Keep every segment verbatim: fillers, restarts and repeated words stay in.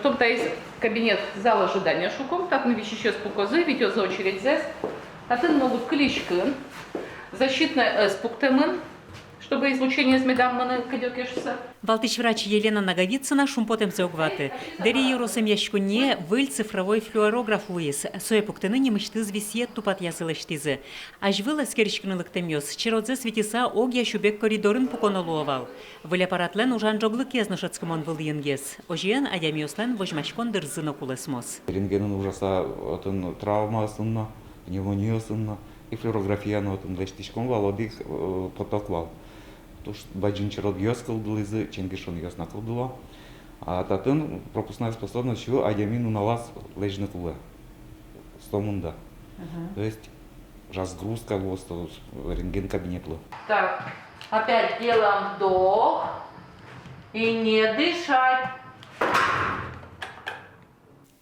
Том таиз кабинет, зал ожидания шуом, татын висисьёс пукозы, витёзы очередьзэс. Татын могут кылиськыны, защитной ӧс пуктэмын, чтобы излучениез медам мыны кыдёке шуыса. Валтӥсь врач Елена Наговицына шумпотэмзэ уг ваты. Дэри ёрос эмъяськонние выль цифровой флюорограф вуиз. Сое пуктыны нимысьтыз висъет тупатъязы лэсьтӥзы. Азьвыл эскериськыны лыктэмъёс черодзэс витьыса огъя сюбег коридорын пуконо луо вал. Выль аппаратлэн ужан ӝоглыкез но шӧдскымон вылынгес. Озьыен, адямиослэн возьмаськон дырзы но кулэсмоз. Рентгенын ужаса отын травмаосын но, пневмониосын но, и флюорографияын отын лэсьтӥськом вал, одӥг, э, поток вал. Туж бадӟым черодъёс кылдылӥзы, ченгешонъёс но кылдыло. А татын пропускная способность сю адями нуналаз лэзьыны кулэ. Сто мында. Мгм. То есть разгрузка луоз со рентген кабинетлы. Так, опять делаем вдох и не дышать.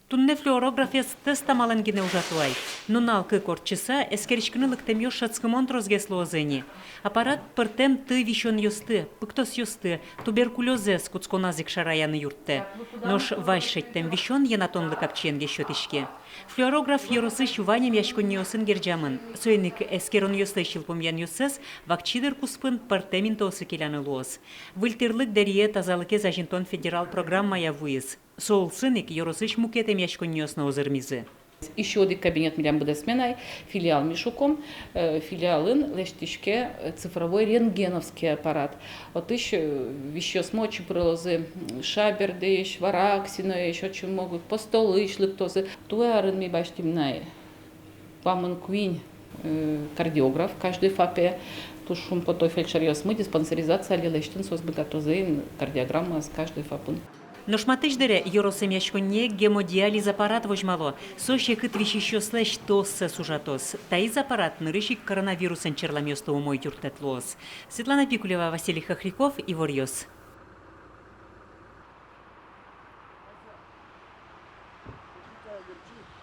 Туннэ флюорографез тест амалэн гинэ ужато ай. Нунал-кык ортчыса, эскериськыны лыктэмъёс шӧдскымон тросгес луозы ини. Аппарат пӧртэм ты висёнъёсты, пыктосъёсты, туберкулёзэз кутсконаз ик шараяны юрттэ. Нош вазь шедьтэм висён йӧнатонлы капчиен гес сётӥське. Флюорограф ёросысь вань эмъяськонниосын герӟамын. Соин ик эскеронъёслэсь йылпумъянъёссэс вакчи дыр куспын пӧртэм интыосы келяны луоз. Выль тӥрлык Дэрие тазалыкез азинтон федерал программая вуиз. Со улсын ик ёросысь мукет эмъяськонниос но озырмизы. Ещё одӥг кабинет милям быдэсмен ай, филиал ми шуком, э, филиалын лэсьтӥське, э, цифровой рентгеновский аппарат. Отысь, э, висисьёсмы отчы пырылозы, м, Шабердыысь, Вараксиноысь, отчы могут Постолысь лыктозы. Туэ арын ми басьтӥм на ай куамын куинь, э, кардиограф каждый фапе. Туж шумпото фельдшеръёсмы, диспансеризация али лэсьтыны, соос быгатозы ини кардиограммаос каждый фапын. Нош матысь дыре ёрос эмъяськонние гемодиализ аппарат возьмало. Со секыт висисьёслэсь тыоссэс ужатоз. Таиз аппарат нырысь ик коронавирусэн черламъёсты умой юрттэт луоз. Светлана Пикулева, Василий Хохряков, «Иворъёс».